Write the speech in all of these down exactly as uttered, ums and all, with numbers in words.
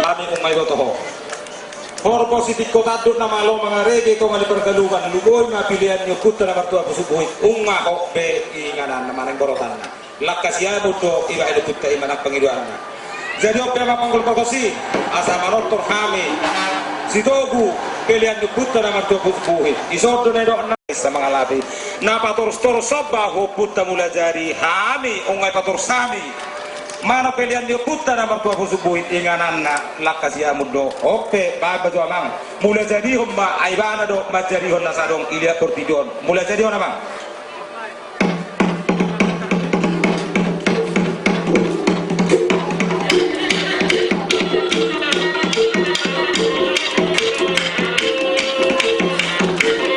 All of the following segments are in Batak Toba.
Hami nunga diboto ho. Horbo sitingko tanduk na malo mangarege tonga ni pargalugan, lugoi ma pelean ni ompunta na martua Pusuk Buhit, nunga hot be inganan na manang borotanna. Langka siamun do ibaen ompunta i manang pangidoanna. Jadi on pe amang panggol pargonsi, asa manortor hami sitogu pelean ni ompunta na martua Pusuk Buhit. Dison do na nidokna, asa mangalapi na patorus-torus somba tu ompunta Mulajadi, hami nunga dipatorus hami manang pelean ni ompunta na martua Pusuk Buhit ingananna. Langka siamun do, on pe baen ma jo amang, mulajadihon ma, ai ibana do manjadihon na so adong i liat portibi on. Mulajadihon amang.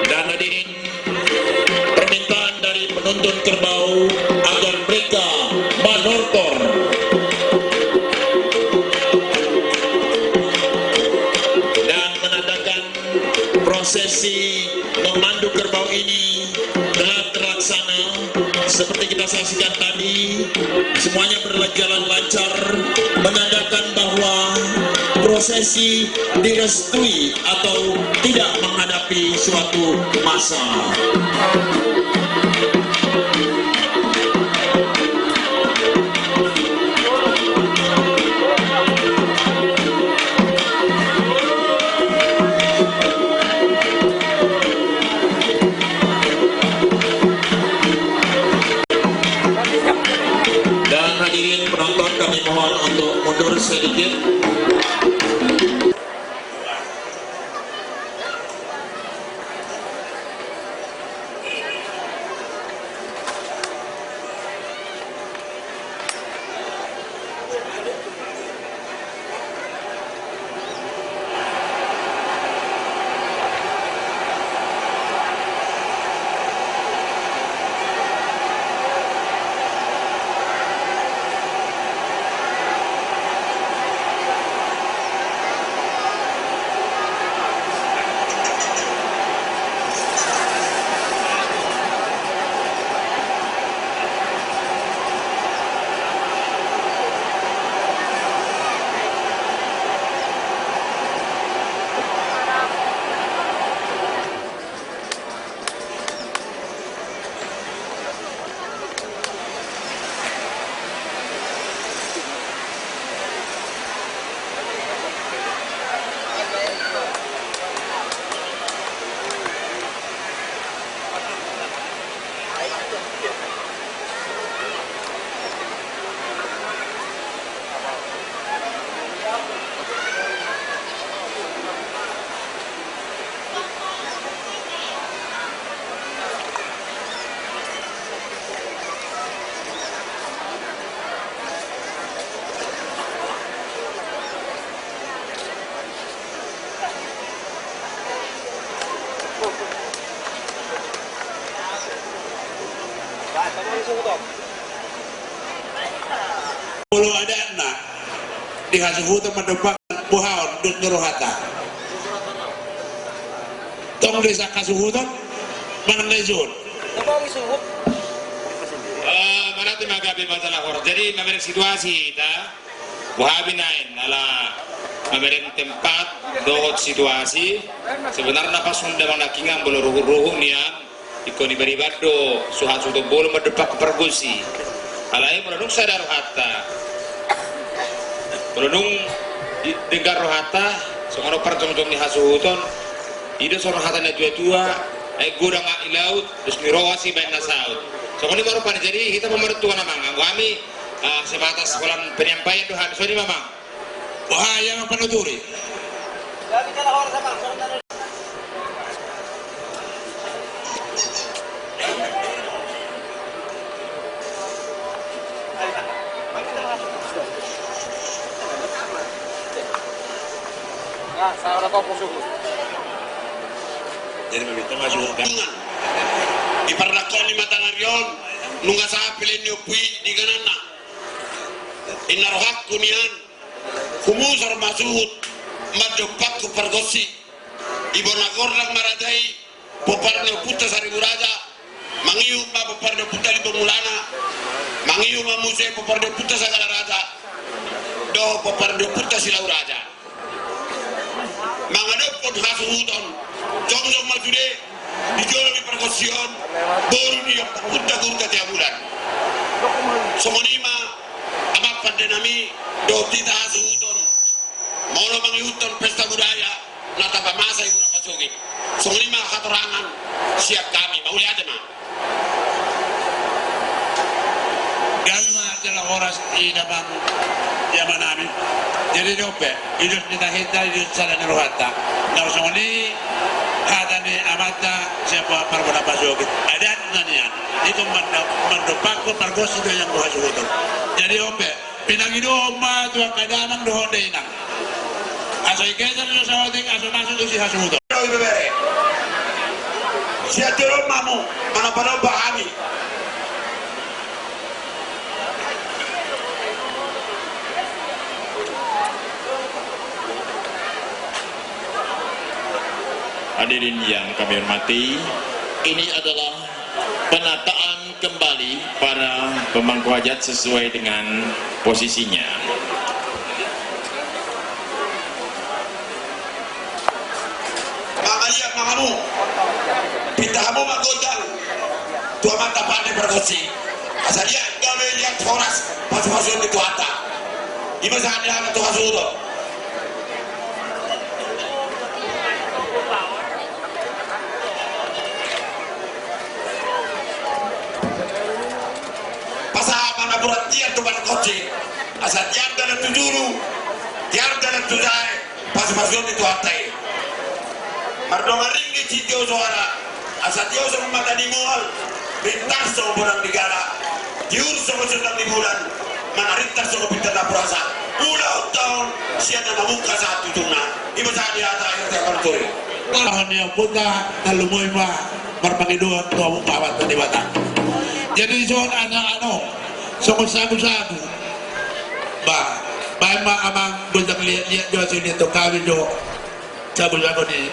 Dan hadirin, permintaan dari penuntun kerbau agar mereka manortor dan menandakan prosesi memandu kerbau ini telah terlaksana seperti kita saksikan tadi. Semuanya berjalan lancar, menandakan bahwa prosesi direstui atau tidak menghadapi suatu masalah. Dan hadirin penonton, kami mohon untuk mundur sedikit. Molo adatna di hasuhuton mandompak, boha on dos ni rohanta? Tong do sian hasuhuton manang na ison? Ah, berarti magabe masalah hor. Jadi mamereng situasi hita. Boha be nuaeng ala mamereng tempat dohot situasi. Sebenarna pas unda manangkingan molo ruhut-ruhut nian, ingkon ibariban do so hasuhuton bolon mandompak pargonsi. Alai molo dung sada rohanta, molo dung i-, denggan rohanta, songon on parjongjongan ni hasuhuton, i do songon hata ni natua-tua, aek godang aek ni laut, dos ni roha sibaen na saut. Songon i ma rupani, jadi hita pamaruntungan amang, anggo hami, ah, sebatas holan penyampaian do hami, songon i ma amang. Wah, ia ma panuturi. Jadi begitu masuk kan. Di parlakon ni matangari on, nunga sahat pelean ni ompu i di ingananna. Inna rohangku nian, humusor ma suhut, mandompak tu pargonsi. Di bona gondang ma raja i, pomparan ni ompunta Saribu Raja, mangihut ma pomparan ni ompunta Limbong Mulana, mangihut ma muse pomparan ni ompunta Sagala Raja, dohot pomparan ni ompunta Silau Raja. Mangadophon hasuhuton, jongjong ma sude, di jolo ni pargonsi on, boru ni ompunta Guru Tatea Bulan. Songon i ma, amang pandenami, dohot hita hasuhuton. Molo mangihuthon pesta budaya, na tapamasa i muna pasogit. Songon i ma hatorangan sian hami, mauliate ma. Gabe ma jala horas i damang i amanami. Jadi dope, i dos ni tahinta, i dos sada ni rohanta. Na songon i hata ni amanta sian Parbona Pasogit. Adatna nian. Ingkon mando-, mandompakhon pargonsi tu hasuhuton. Jadi dope, pinangidohon ma tu angka damang dohot dainang. Asa igeser do saotik, asa masuk tusi hasuhuton. Ibebere. Sian jolo ma hamu, manompanompa hami. Hadirin yang kami hormati, ini adalah penataan kembali para pemangku hajat sesuai dengan posisinya. Mangaliat ma hamu, pinta hamu ma gondang tu amanta pande pargonsi. Asa dia gabe liat horas pasupasuon ni Tuhanta. I ma sahat ni hata tu hasuhuton. Pasahat ma napuran tiar tu pargonsi, asa tiar dalan tu julu, tiar dalan tu jae, pasupasuon ni Tuhanta i. Mardongan ringgit sitio soara, asa tio songon mata ni mual, rintar songon bonang ni gala, tiur songon sundang ni bulan, manarintar songon pintar na purasa. Ulaonta on sian na mamungka sahat tu ujungna. I ma sahat ni hata, akhir tiap partori. Roha ni ompunta na lumobi ma marpangidoan tu hamu Amanta Debata. Jadi songon asa anu, songon sagusagu. Ba, baen ma amang gondang liatliat jo, asa liat tu hami jo. Sagusagu ni.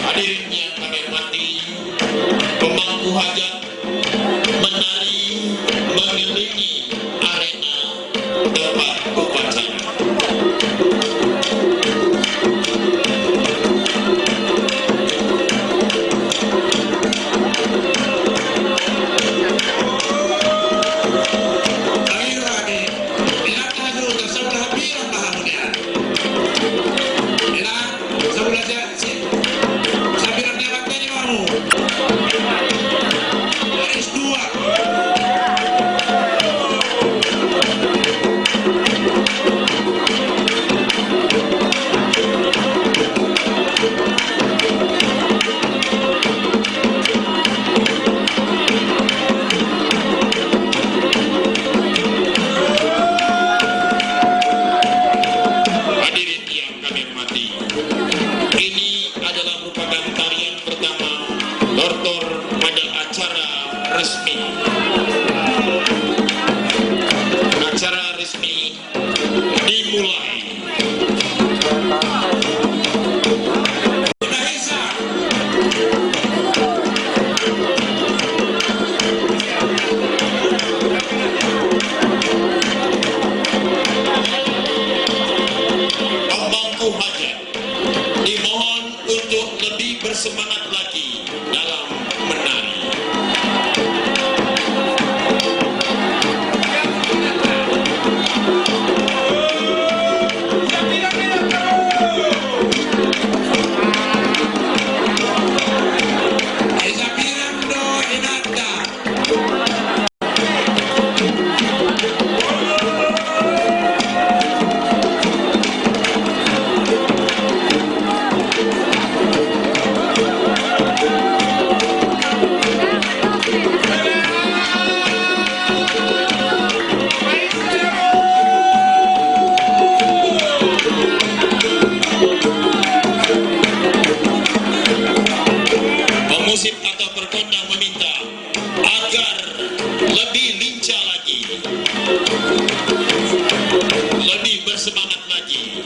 Hadirin yang kami hormati, pemangku hajat menari mengelilingi arena tempat upacara. Ayo, Adi. Inang, asa sabola hambirang ma hamu nian. Inang, sabola sian, si, hambirang ni amanta i ma hamu. Baris dua. Hadirin yang kami hormati, ini adalah merupakan tarian pertama atau berkondang meminta agar lebih lincah lagi, lebih bersemangat lagi.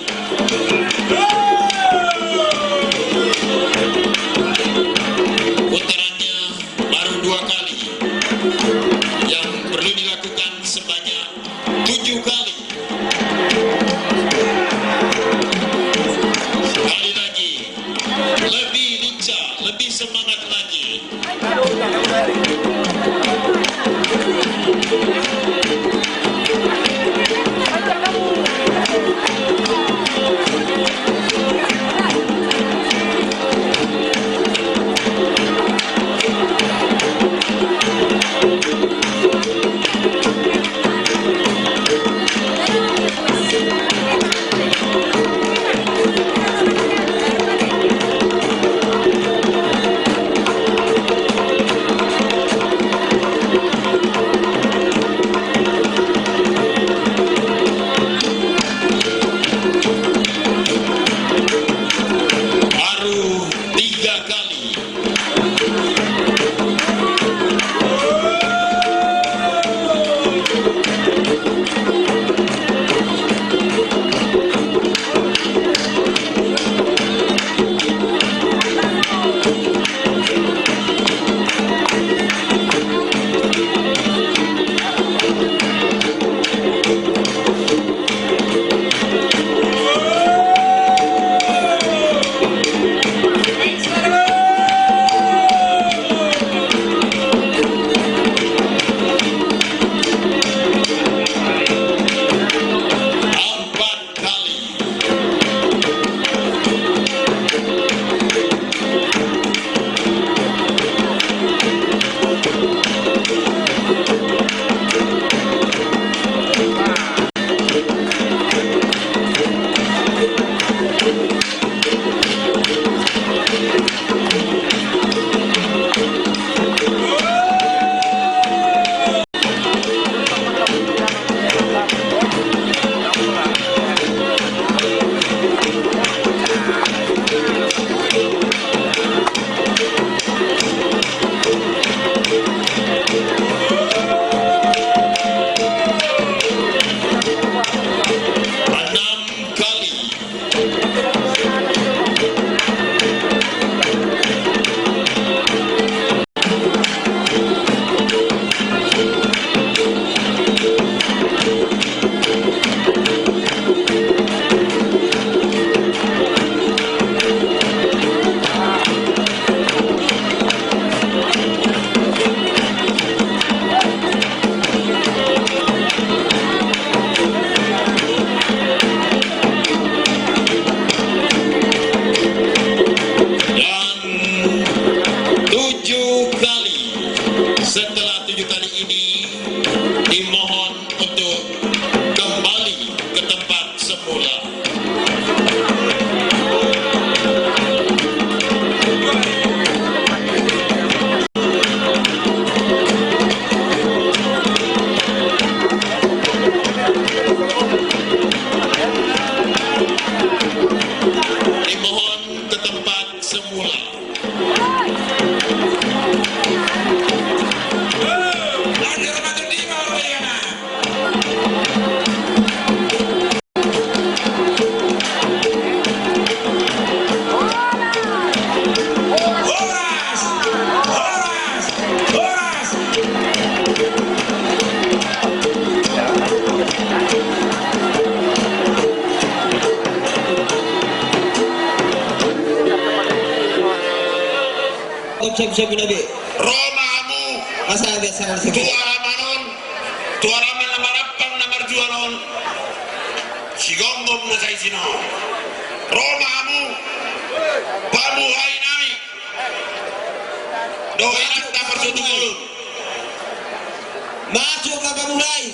Putarannya baru dua kali, yang perlu dilakukan sebanyak tujuh kali. Sekali lagi, lebih lincah, lebih semangat lagi. Baru tiga kali. Empat kali. Enam kali. Dan tujuh kali. Setelah tujuh kali ini, dimohon untuk kembali ke tempat semula. Dimohon ke tempat semula. Ro ma hamu tu alaman on, tu alaman na marampang na marjual on, sigomgom na sai sinamot. Ro ma hamu, pamuhai nami. Dohot inanta parsatongkinan. Maju ma pamuhai.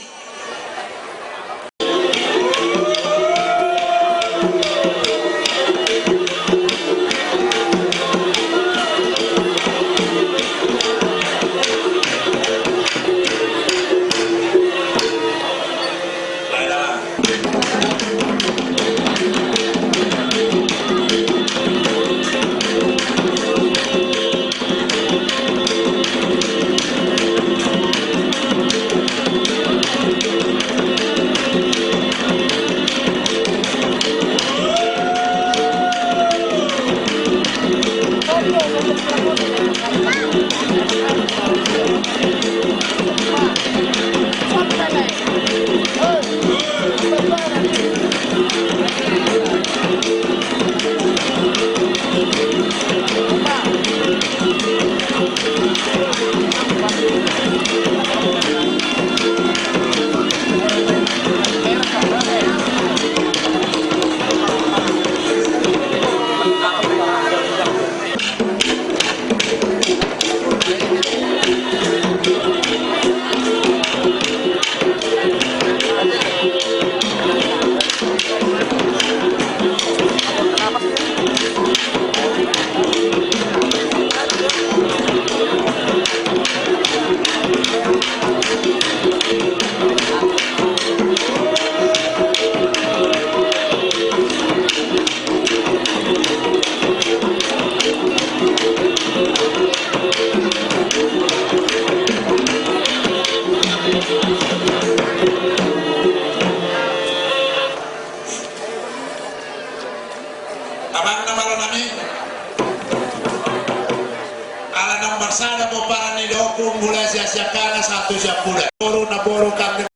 Pomparan ni dohot mulai sian siangkangan sahat tu siampudan. Boru na boru kan